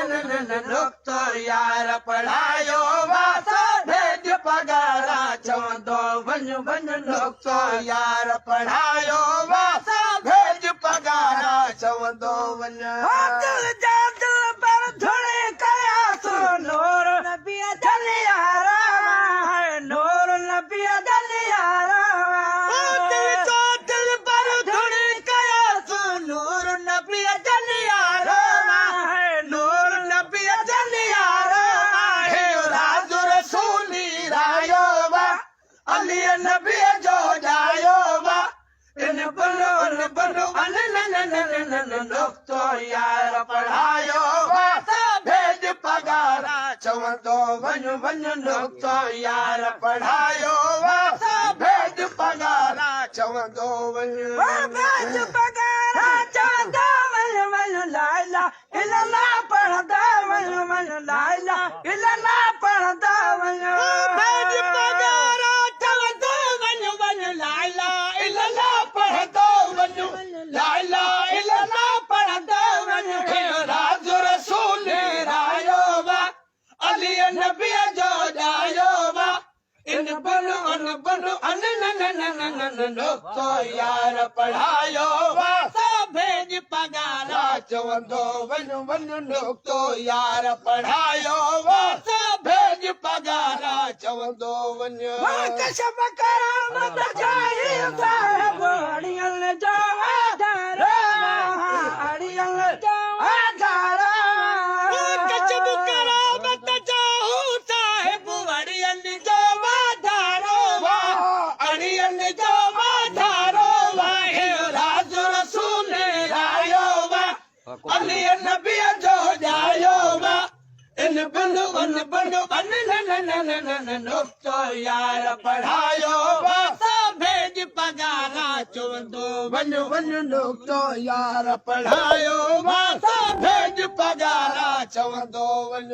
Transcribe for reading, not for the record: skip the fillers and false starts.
ن نقطو يار پڙهايو واسا ڀيڄ پگهارا چوندو وڃ وڃ نقطو يار پڙهايو واسا ڀيڄ پگهارا چوندو وڃ. هو دل جا دلبر ڌڻي ڪيا سو نور نبي جن يارا هاء نور نبي جن يارا. هو دل جو دلبر ڌڻي ڪيا سو نور نبي جن يارا هاء نور نبي جن يارا. هي راز رسولي رايو وا علي نبي جو ڄايو وا ان بن ان بن ان ن ن ن ن ن نقطو يار پڙهايو واسا ڀيڄ پگهارا چوندو وڃ وڃ نقطو يار پڙهايو واسا ڀيڄ پگهارا چوندو وڃ. ڀيڄ پگهارا چوندو وڃ وڃ لا اله الا الله پڙهندا وڃ وڃ لا اله الا الله پڙهندا وڃ. ڀيڄ پگهارا چوندو وڃ وڃ لا اله الا الله پڙهندو وڃ لا اله الا الله پڙهندو وڃ. راز رسول رايو وا علي نبي جو ڄايو وا ان بن ان بن ان ن ن ن ن ن ن نقطو يار پڙهايو واسا ڀيڄ پگهارا چوندو وڃ وڃ نقطو يار پڙهايو واسا ڀيڄ پگهارا چوندو وڃ. ڪشف ڪرامت جا هي صاحب اڙيل جو آڌار اڙيل جو آڌار. ڪشف ڪرامت جا هو صاحب اڙين جو واڌارو اڙين جو واڌارو واهي راز رسول رايو وا علي نبي جو ڄايو وا ان بن ان بن ان ن ن ن ن ن ن نقطو يار پڙهايو وا سا ڀيڄ پگهارا چوندو وڃ وڃ نقطو يار پڙهايو وا سا ڀيڄ پگهارا چوندو وڃ.